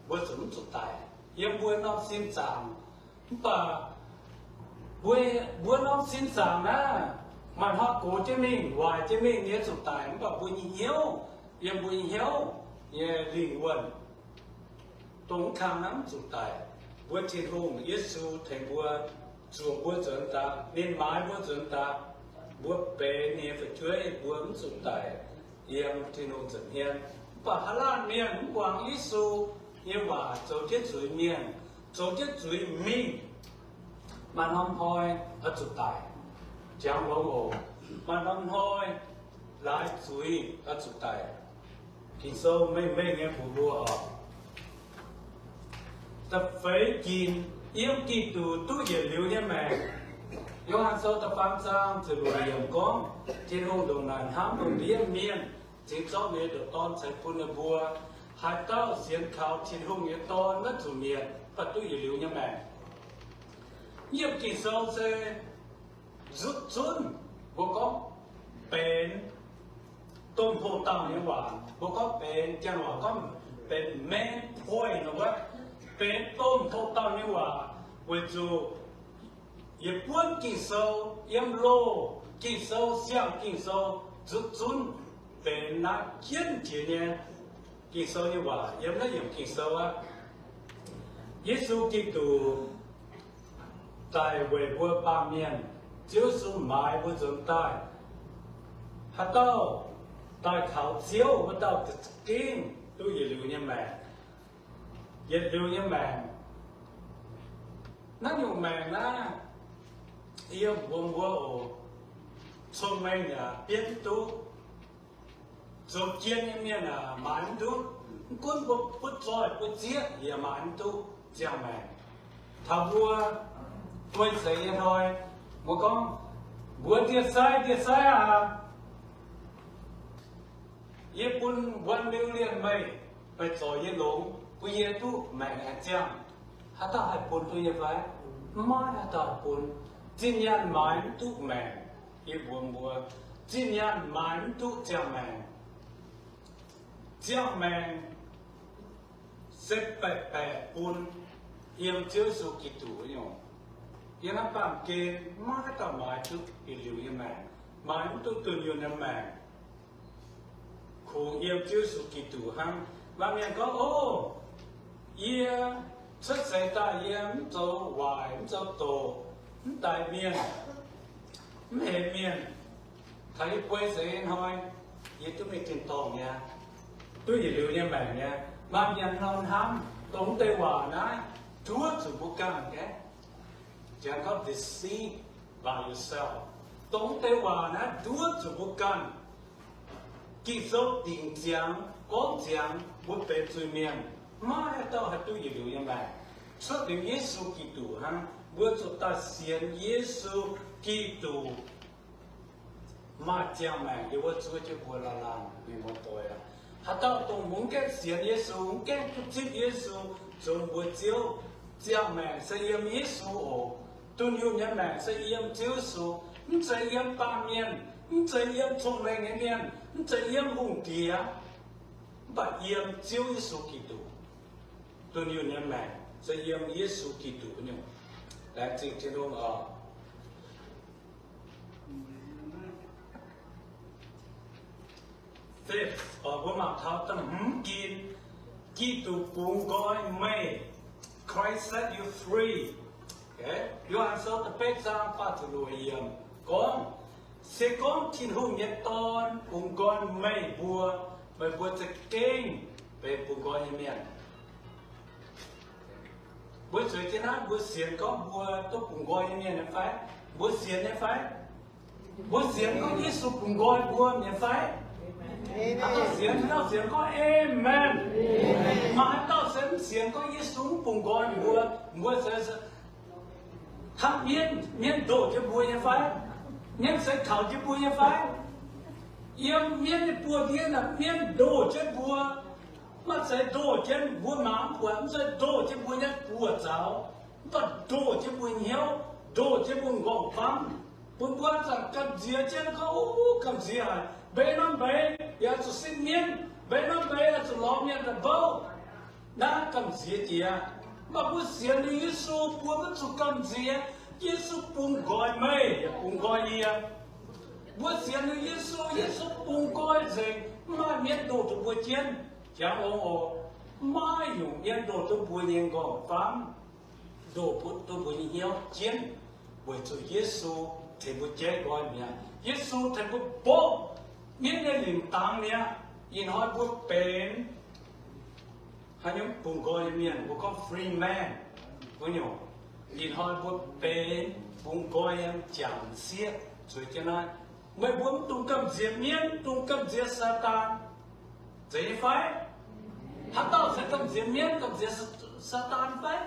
mbuo zuqc mv zuqc daic yiem mbuo norm sin zaangc. Mv baac mbuo, mbuo norm sin zaangc naaiv, maaih hnoi gox jienv mingh, waaic jienv mingh, yie zuqc daic. Mv baac mbuo nyei hnyouv, yiem mbuo nyei hnyouv nyei lingh wuonh, dongh mv kang naaiv mv zuqc daic. Mbuo Tin-Hungh, Yesu tengx mbuo, zuoqc mbuo nzuonx daaih, ninh maaiz mbuo nzuonx daaih, mbuo benx ninh nyei fu'jueiv, mbuo mv zuqc daic yiem Tin-Hungh nza'hmien. Mv baac haaix laanh mienh mv muangx Yesu, nyei waac zoux jienv zuiz mienh, zoux jienv zuiz mingh, maaih norm hnoi oix zuqc daic. Jangx longx oc. Maaih norm hnoi laaix zuiz oix zuqc daic. Ging-Sou mengh mengh nyei mbuox mbuo oc. Da'feix ginc, yiem Giduc duqv yietc liuz nyei maengc. Yo^han Sou da'faam zaang ziepc luoqc yiemc gorngv, Tin-Hungh ndongc naaic hnamv lungh ndiev mienh, cingx zorqv ninh nyei ndoqc Dorn ceix bun ninh mbuo. Haaix dauh sienx kaux Tin-Hungh nyei Dorn maiv zuqc mietc, mv baac duqv yietc liuz nyei maengc. Yiem Ging-Sou se nzutv zunv, mbuo gorngv benx domh hoc dauh nyei waac, mbuo gorngv benx, janx waac gorngv benx main point nor wuov, benx domh hoc dauh nyei waac, weic zuqc yietc buonv Ging-Sou, yiem loz Ging-Sou, siang Ging-Sou, nzutv zunv benx naaiv jienv jiex nyei Ging-Sou nyei waac yiem naaiv yiemc Ging-Sou aqv. Yesu Giduc daic weic mbuo baamh mienh. Ziouv Yesu maaiz mbuo nzuonx daaih. Haaix dauh daaih kaux Ziouv, wuov dauh za'gengh duqv yietc liuz nyei maengc. Yietc liuz nyei maengc. Naaiv nyungc maengc naaiv, yie mbuox mbuo oc, cong-mengh yaac bietv mv duqv. Zoux jien nyei mienh aah, maaiz mv duqv. Mv gunv mbuo butv zoih butv zieqv yaac maaiz mv duqv ziangh maengc. Taux mbuo guei seix nyei hnoi, mbuo gorngv, mbuox ndie-sai, ndie-sai aah, yie bun one million meih, meih zorc yie longx, bun yie duqv maengc aengx ziangh. Haaix dauh haih bun duqv nyei fai? Maiv maaih haaix dauh haih bun. Zinh nyaanh maaiz mv duqv maengc. Yie mbuox mbuo, zinh nyaanh maaiz mv duqv ziangh maengc. Ziangh maengc se baeqc baeqc bun yiem Ziouv Yesu Giduc nyungc. Yiem naaiv baamh gen maiv maaih haaix dauh maaiz duqv yietc liuz nyei maengc, maaiz mv duqv dunh yunh nyei maengc. Kungx yiem Ziouv Yesu Giduc hnangv. Maaih mienh gorngv, O, yie cuotv seix daaih yie mv zoux waaic, mv zoux doqc, mv daix mienh, mv hemx mienh. Taux yie guei seix nyei hnoi, yie duqv mingh tin-dorngh nyei, duqv yietc liuz nyei maengc nyei. Maaih mienh nor hnamv dongh wuov deix waac naaiv nduov zuqc mbuo ganh gaengh. Janx gorngv deceive by yourself. Dongh wuov deix waac naaiv nduov zuqc mbuo ganh. Ging-Sou dingc ziangx, gorngv ziangx mbuo benx zuiz-mienh, maiv maaih haaix dauh haih duqv yietc liuz nyei maengc. Cuotv liuz Yesu Giduc hnangv, mbuo zuqc daaih sienx Yesu Giduc, maaih ziangh maengc yiem wuov zuov jienv mbuo laanh laanh mingh muoz-doic aqv. Haaix dauh dongh mv gaengh sienx Yesu, mv gaengh duqv zipv Yesu zoux mbuo Ziouv, ziangh maengc se yiem Yesu oc. Dunh yunh nyei maengc se yiem Ziouv Yesu, mv zeiz yiem baamh mienh, mv zeiz yiem cong-mengh nyei mienh, mv zeiz yiem hungh diex, mv baac yiem Ziouv Yesu Giduc. Dunh yunh nyei maengc se yiem Yesu Giduc nyungc. Laengz zingh Tin-Hungh oc. Fifth, mbuo mangc taux da'hmz gin, Giduc bungx nqoi meih. Christ set you free. Yo^han Sou da'betv zaang faah ziepc luoqc yiemc gorngv, se gorngv Tin-Hungh nyei Dorn bungx nqoi meih mbuo, meih mbuo za'gengh benx bungx nqoi nyei mienh. Mbuo zueiz jienv naaiv, mbuo sienx gorngv mbuo duqv bungx nqoi nyei mienh nyei fai? Mbuo sienx nyei fai? Mbuo sienx gorngv Yesu bungx nqoi mbuo nyei fai? Haaix dauh sienx, haaix dauh sienx gorngv Amen. Maaih haaix dauh se mv sienx gorngv Yesu mv bungx nqoi mbuo? Mbuo se hnangv mienv, mienv ndoh jienv mbuo nyei fai? Mienv se kaux jienv mbuo nyei fai? Yiem mienv nyei buoz-ndiev naaic, mienv ndoh jienv mbuo. Mv baac se ndoh jienv mbuo mangc mv buatc, mv zeiz ndoh jienv mbuo nyei buoz-zaux, mv baac ndoh jienv mbuo hnyouv, ndoh jienv mbuo m'nqorngv famv, bun mbuo zanc gamh nziex jienv gorngv, Ov, gamh nziex haic. Mbeix norm mbeix yaac zuqc sipv mienv, mbeix norm mbeix yaac zuqc lorz mienh daaih mbouv. Naaiv gamh nziex jiex. Mv baac mbuo sienx liuz Yesu, mbuo maiv zuqc gamh nziex. Yesu bungx nqoi meih yaac bungx nqoi yie. Mbuo sienx liuz Yesu, Yesu bungx nqoi nzengc, mv maaih mienv ndoh duqv mbuo jienv. Jangx longx oc, mv maaih nyungc mienv ndoh duqv mbuo nyei m'nqorngv famv, ndoh duqv mbuo nyei hnyouv jienv, weic zuqc Yesu tengx mbuo jaiv nqoi mi'aqv. Yesu tengx mbuo bopv mienv nyei lingc dangx mi'aqv. Ih hnoi mbuo benx Naaiv nyungc bungx nqoi nyei mienh mbuo gorngv free man wuov nyungc. Ih hnoi mbuo benx bungx nqoi nyei m'jangc m'sieqv zueiz jienv naaiv. Meih mbuo mv dungx gamh nziex mienv, mv dungx gamh nziex Saadaan. Zeiz nyei fai? Haaix dauh se gamh nziex mienv, gamh nziex Saadaan fai?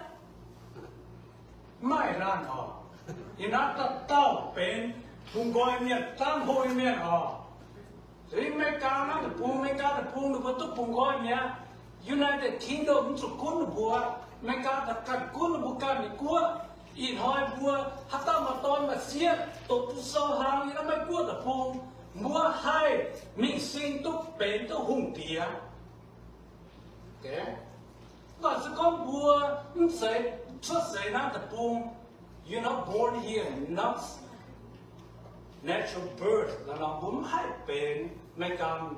Mv maaih laanh oc. Yie naaiv dauh dauh benx bungx nqoi mienh, zaangv hlo nyei mienh oc. Mv Meigaa naaiv deic-bung, Meigaa deic-bung ninh mbuo duqv bungx nqoi mi'aqv. United Kingdom mv zuqc gunv ninh mbuo. Meigaa daaih ganh gunv ninh mbuo ganh nyei guoqv. Ih hnoi mbuo haaix dauh maaih dorn maaih sieqv, doqc duqv sou hlang yiem naaiv Meigaa guoqv deic-bung, mbuo haih mingh sing duqv benx duqv hungh diex. Mv baac se gorngv mbuo mv zeiz cuotv seix naaiv deic-bung, you're not born here, not natural birth, nor mbuo mv haih benx Meigaa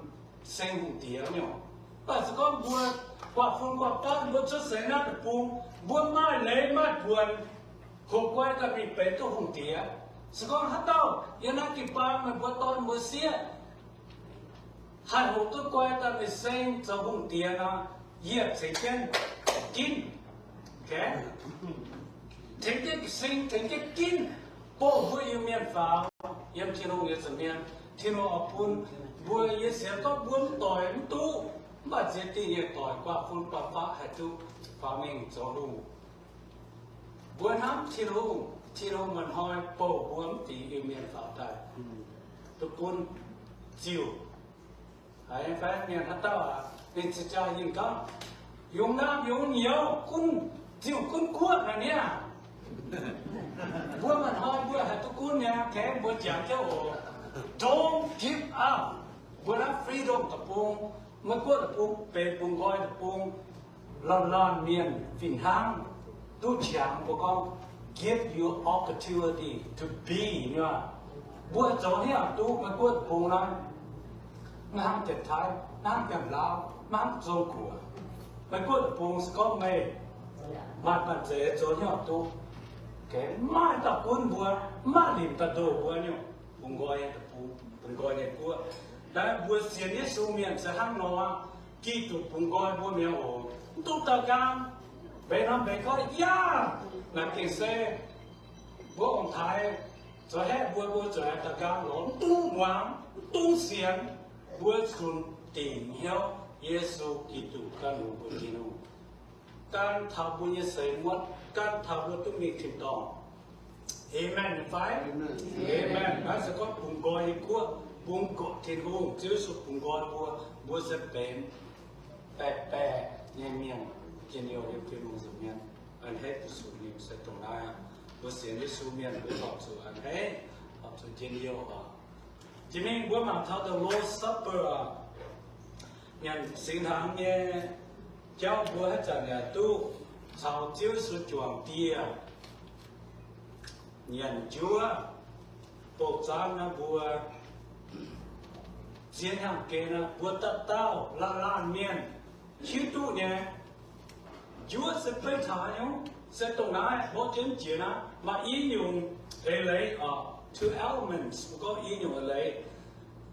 seng hungh diex nyei. Mv baac se gorngv mbuo guaax fun guaax fatv mbuo cuotv seix naaiv deic-bung, mbuo maaih leiz maaih buonc, hoqc guai daaih mingh benx duqv hungh diex. Se gorngv haaix dauh yiem naaiv jiu-baang meih mbuo dorn mbuo sieqv haih hoqc duqv guai daaih mingh seng zoux hungh diex nor, yie tengx jienv ginv, tengx jienv seng, tengx jienv ginv, bouh mbuo Iu-Mienh faaux yiem Tin-Hungh nyei nza'hmien. Tin-Hungh oix bun mbuo, yie sienx gorngv mbuo mv doic mv duqv, mv baac ziex diuh nyei doic guaax fun guaax fatv haih duqv faaux mingh zoux hungh. Mbuo hnamv Tin-Hungh, Tin-Hungh maaih hnoi bouh mbuo mv dingc Iu-Mienh faaux daaih, duqv gunv ziuh. Haiz fai mienh haaix dauh aac, ninh cingx jaa yinh gorngv, yungz naamh yungz nyouz gunv ziuh gunv guoqv naaic niaa. Mbuo maaih hnoi mbuo haih duqv gunv niaa, kengx mbuo jangx jienv oc. Don't give up. Mbuo naaiv freedom deic-bung, Meigaa guoqv deic-bung benx bungx nqoi deic-bung, laanh laanh mienh fih hnangv duqv qangx. Mbuo gorngv give you opportunity to be nyei. Mbuo zoux hnyouv duqv Meigaa guoqv deic-bung naaiv, maiv hnangv Janx-Taiv, maiv hnangv Janx-Laauv, maiv hnangv Zong-Guoqv. Meigaa guoqv deic-bung se gorngv meih maaih banh zeiz zoux hnyouv duqv. Maiv maaih dauh gunv mbuo, maiv maaih limc daaih ndoh mbuo nyei. Bungx nqoi nyei deic-bung, bungx nqoi nyei guoqv. Naaiv mbuo sienx Yesu mienh se hnangv nor aqv. Giduc bungx nqoi mbuo mi'aqv oc. Mv dungx daaux nqaang. Mbenc nor mbenc gorngv yaac naaic gengh se mbuo ong-taaix zoux haeqv mbuo, mbuo zuqc haih daaux nqaang lorz, mv dungx muangx, mv dungx sienx. Mbuo zunc dingc hnyouv Yesu Giduc gan longx mbuo Tin-Hungh, gan taux mbuo nyei seix muotv, gan taux mbuo duqv mingh tin-dorngh. Aamen fai? Aamen. Naaiv se gorngv bungx nqoi nyei guoqv, bungx nqoi, Tin-Hungh, Ziouv Yesu bungx nqoi mbuo, mbuo se benx baeqc baeqc nyei mienh, njien-youh yiem Tin-Hungh nza'hmien. A'hneiv fu-sux ninh se dongh naaiv aqv. Mbuo sienx Yesu mienh mbuo horpc zuqc a'hneiv, horpc zuqc njien-youh oc. Jiex mingh mbuo mangc taux the Lord's Supper oc. Nyanc singx hnaangx nyei jauv mbuo haaix zanc yaac duqv caux Ziouv Yesu juangc dieh nyanc njuov. Bouh zaangv naaiv mbuo zien hnyangx-gen naaiv, mbuo dauh dauh laanh laanh mienh hiuv duqv nyei. Njuov se beiv taux haaix nyungc? Se dongh naaiv mborqv jienv jiex naaiv maaih i nyungc eix leiz oc, two elements, mbuo gorngv i nyungc eix leiz.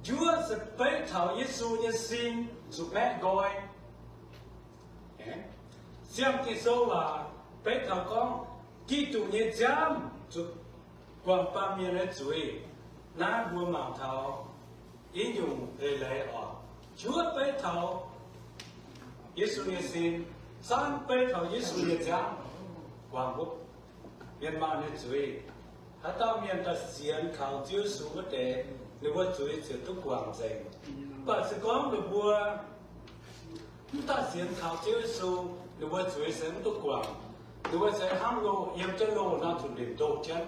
Njuov se beiv taux Yesu nyei sin zuqc maeqv nqoi. Siang Ging-Sou waac beiv taux gorngv Giduc nyei nziaamv zuqc guangc baamh mienh nyei zuiz. Naaiv mbuo mangc taux i nyungc eix leiz oc. Njuov beiv taux Yesu nyei sin, zaanv beiv taux Yesu nyei nziaamv guangc wuov mienh maanh nyei zuiz. Haaix dauh mienh daaih sienx kaux Ziouv Yesu wuov deix, ninh mbuo zuiz ziouc duqv guangc nzengc. Mv baac se gorngv ninh mbuo mv daaih sienx kaux Ziouv Yesu, ninh mbuo zuiz se mv duqv guangc. Ninh mbuo se hnangv loh, yiem jienv loh nor zuqc limc ndoh jienv.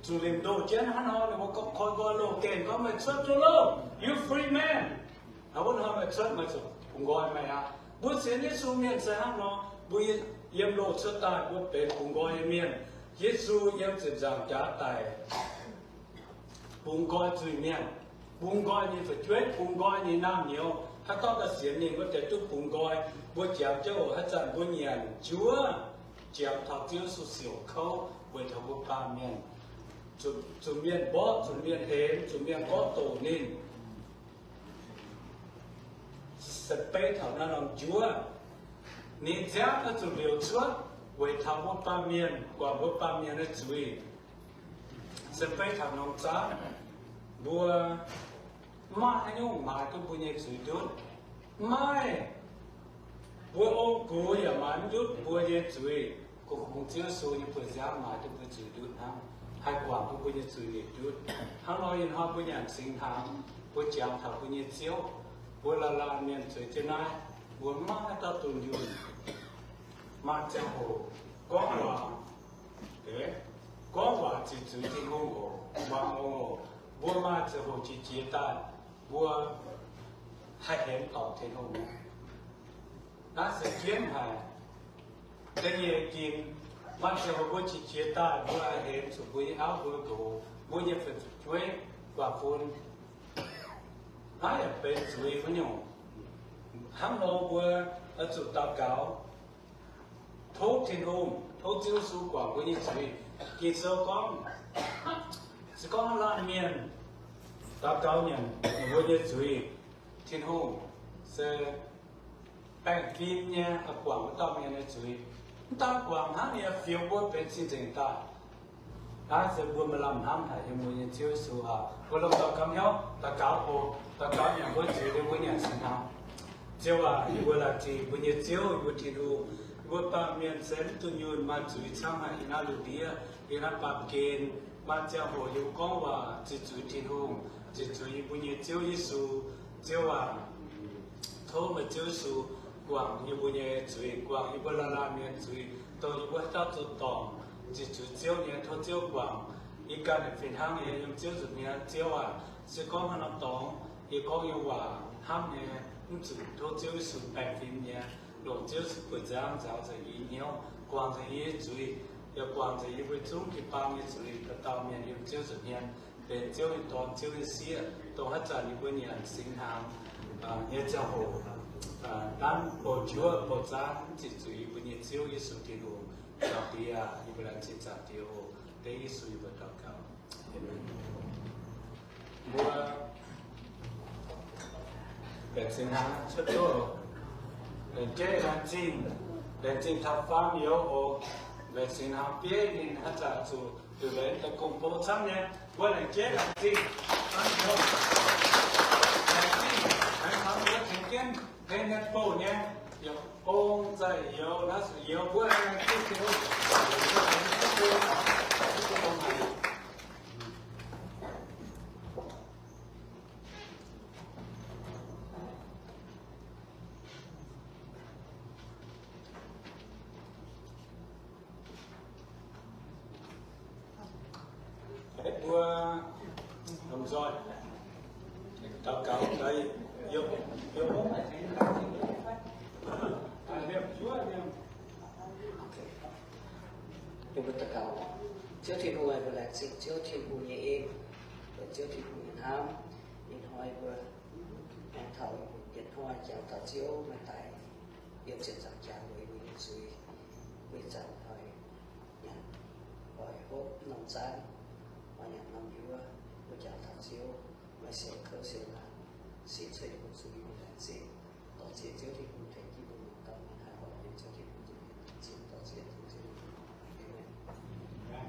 Zuqc limc ndoh jienv hnangv nor, ninh mbuo koi nqoi loh gengh gorngv, meih cuotv jienv loh, you free man. Hnangv wuov nor meih cuotv, meih zuqc bungx nqoi meih aqv. Mbuo sienx Yesu mienh se hnangv nor, mbuo yiem loh cuotv daaih, mbuo benx bungx nqoi nyei mienh. Yesu yiem ziepc nzaangc jaax daic bungx nqoi zuiz-mienh, bungx nqoi nyei fu'jueiv, bungx nqoi nyei naamh nyouz. Haaix dauh daaih sienx ninh wuov deix duqv bungx nqoi. Mbuo jangx jienv oc, haaix zanc mbuo nyanc njuov, jangx taux Ziouv Yesu siouc kouv weic taux mbuo baamh mienh, zuqc mienh mborqv, zuqc mienh hemx, zuqc mienh gorqv-doqc ninh. Se beiv taux naaiv norm njuov. Ninh ziangv oix zuqc liouc cuotv weic taux mbuo baamh mienh, guangc mbuo baamh mienh nyei zuiz. Se beiv taux norm zaanv, mbuo mv maaih haaix nyungc maaiz duqv mbuo nyei zuiz ndutv. Mv maaih. Mbuo ong-gux yaac maaiz mv ndutv mbuo nyei zuiz. Kungx Ziouv Yesu nyei buoz-nziaamv maaiz duqv mbuo zuiz ndutv hnangv, haih guangc duqv mbuo nyei zuiz nitv ndutv. Hnangv nor ih hnoi mbuo nyanc singx hnaangx, mbuo jangx taux mbuo nyei Ziouv, mbuo laanh laanh mienh zueiz jienv naaiv, mbuo mv maaih haaix dauh dunh yunh. Maaih ziangh hoc gorngv waac, gorngv waac ziqc zuiz Tin-Hungh oc, muangx oc. Mbuo maaih ziangh hoc qiex jiez daaih, mbuo haih hemx dorngc Tin-Hungh. Naaiv se jienv haic. Da'nyeic ginc, maaih ziangh hoc mbuo qiex jiez daaih, mbuo haih hemx zuqc mbuo nyei auv, mbuo nyei nqox, mbuo nyei fu'jueiv, guaax fun. Naaiv yaac benx zuiz wuov nyungc. Hnangv nor mbuo oix zuqc daux gaux, tov Tin-Hungh, tov Ziouv Yesu guangc mbuo nyei zuiz. Ging-Sou gorngv, se gorngv laanh mienh daux gaux nyanc mbuo nyei zuiz, Tin-Hungh se baengh fim nyei guangc wuov dauh mienh nyei zuiz. Mv daan guangc hnangv, ninh yaac fioux mbuo benx cing-nzengc daaih. Naaiv se mbuo maaih lamh hnamv haic yiem mbuo nyei Ziouv Yesu aqv. Mbuo lomh nzoih gauh hnyouv daux gaux oc. Daux gaux nyanc mbuo zuiz liuz mbuo nyanc singx hnaangx. Ziouv aac, yie mbuo laengz zingh mbuo nyei Ziouv, yie mbuo Tin-Hungh. Yie mbuo baamh mienh se mv dunh yunh, maaih zuiz camv haic yiem naaiv lungh ndiev, yiem naaiv baamh gen. Maaih ziangh hoc yie mbuo gorngv waac ziqc zuiz Tin-Hungh, ziqc zuiz yie mbuo nyei Ziouv Yesu. Ziouv aac, tov meih Ziouv Yesu guangc yie mbuo nyei zuiz, guangc yie mbuo laanh laanh mienh zuiz, dongh yie mbuo haaix dauh zoux dorngc ziqc zuiz Ziouv nyei, tov Ziouv guangc. Yie ganh yaac fih hnangv nyei yiem Ziouv nzuonx hmien. Ziouv aac, se gorngv haaix norm dorngx yie gorngv nyei waac hnamv nyei, mv zuqc, tov Ziouv Yesu baengh fim nyei, longc Ziouv Yesu buoz-nziaamv nzaaux nzengc yie nyei hnyouv, guangc nzengc yie nyei zuiz, yaac guangc nzengc yie mbuo zungv jiu-baang nyei zuiz, dauh dauh mienh yiem Ziouv nzuonx hmien benx Ziouv nyei dorn, Ziouv nyei sieqv, dongh haaix zanc yie mbuo nyanc singx hnaangx nyei ziangh hoc, nanv bouh njuov bouh zaanv, mv ziqc zuiz yie mbuo nyei Ziouv Yesu Tin-Hungh. Zaangc Diex aac, yie mbuo laengz zingh Zaangc Diex oc. Dengv Yesu yie mbuo daux gaux. Aamen. Mbuo mbenc singx hnaangx cuotv ndoqv, laengz jeiv laengz zingh, laengz zingh taux faam youz oc. Mbenc singx hnaangx bieiv ninh haaix zanc zuqc liuc leiz daaih gong-bou camv nyei. Mbuo laengz jeiv laengz zingh faam youz. Laengz zingh, laengz taux mbuo tengx jienv hlen nyei bouh nyei, yaac ong zaih youz, naaiv zuqc youz mbuo laengz zingh Tin-Hungh. Mbuo lomh nzoih daux gaux, daux, yiem, yiem, yiem, daux gaux. Ziouv Tin-Hungh, mbuo laengz zingh Ziouv Tin-Hungh nyei en, Ziouv Tin-Hungh nyei hnamv. Ih hnoi mbuo aengx taux yietc hnoi jangx taux Ziouv maaih daaih yiem ziepc nzaangc jaax mbuo nyei zuiz, mbuo zanc hnoi nyanc, oix hopv norm zaanv, oix nyanc norm njuov, mbuo jangx taux Ziouv, maaih sienx kouv sienx laangc, sienx cuotv yiem mbuo zuiz, mbuo laengz zingh. Dorh ziex Ziouv Tin-Hungh tengx jienv mbuo mangc gaax, mbuo haih horpc yiem Ziouv Tin-Hungh zuiz, dorh ziex Ziouv Tin-Hungh. Aamen.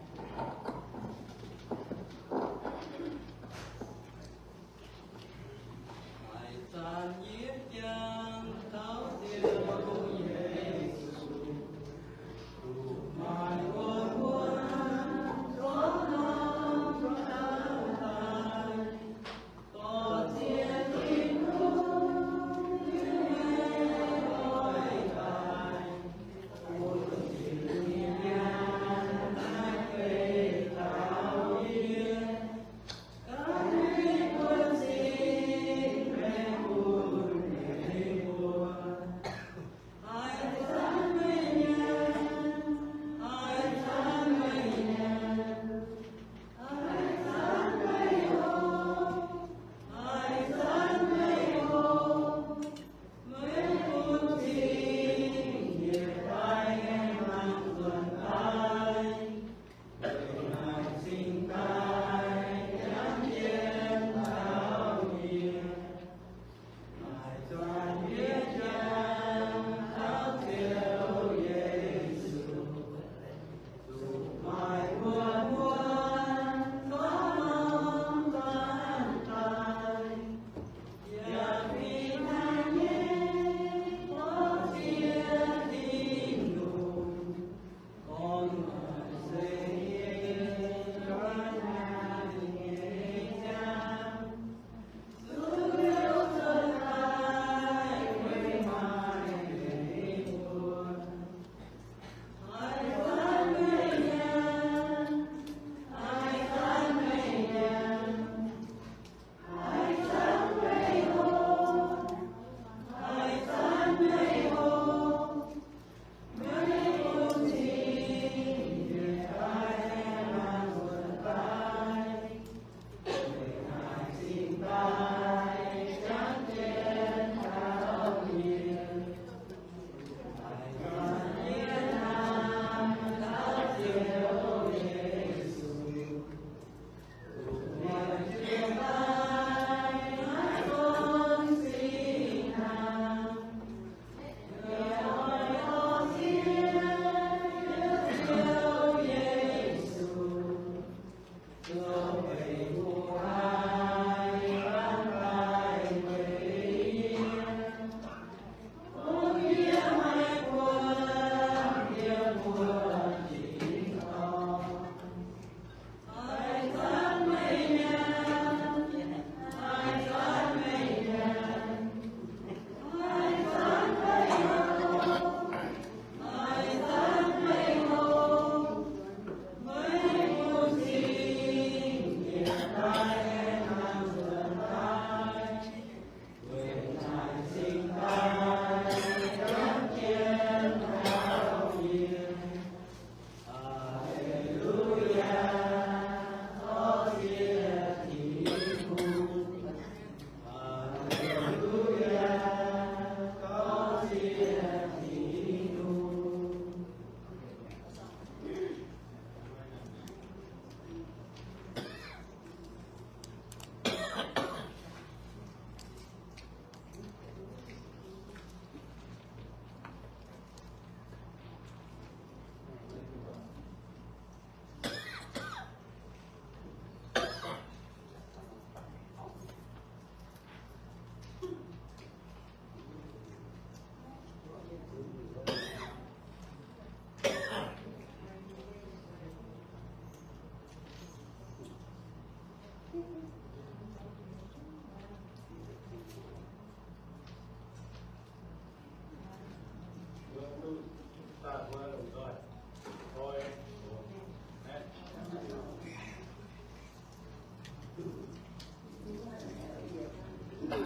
Ging-Sou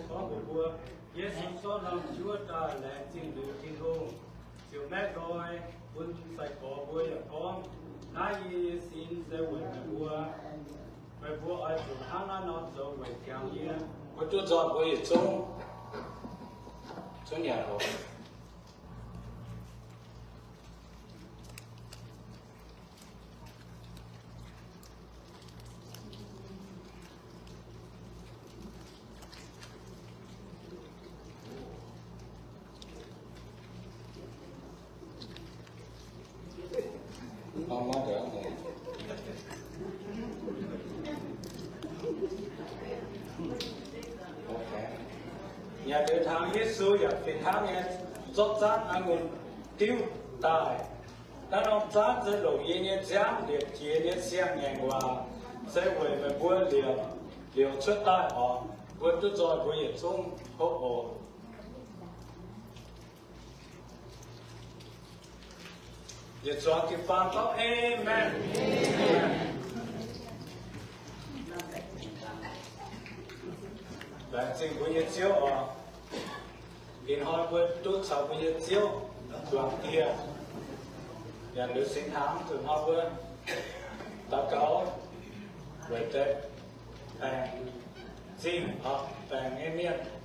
gorngv mbuox mbuo, Yesu sortv norm njuov daaih laengz zingh liuz Tin-Hungh, ziouc maeqv nqoi bun sai-gorx mbuo yaac gorngv, Naaiv yie nyei sin se weic meih mbuo. Meih mbuo oix zuqc hnangv naaiv nor zoux weic jangx yie. Mbuo duqv nzoih mbuo yietc zungv, zungv nyanc oc. Nyanc liuz hnaangx, Yesu yaac fih hnangv nyei zorqv zaanv a'ngunc diuv daaih. Naaiv norm zaanv se longc yie nyei nziaamv liepc jiez nyei siang-ngaengc waac, se weic meih mbuo liepc liouc cuotv daaih orqc. Mbuo duqv nzoih mbuo yietc zungv hopv oc. Yietc zuangx jiu-baang gorngv, Aamen. Laengz zingh mbuo nyei Ziouv oc. Ih hnoi mbuo duqv caux mbuo nyei Ziouv juangc dieh, yaac liuz singx hnaangx, zuqc hnoi mbuo daux gaux weic deix baengc zingh, baengc nyei mienh.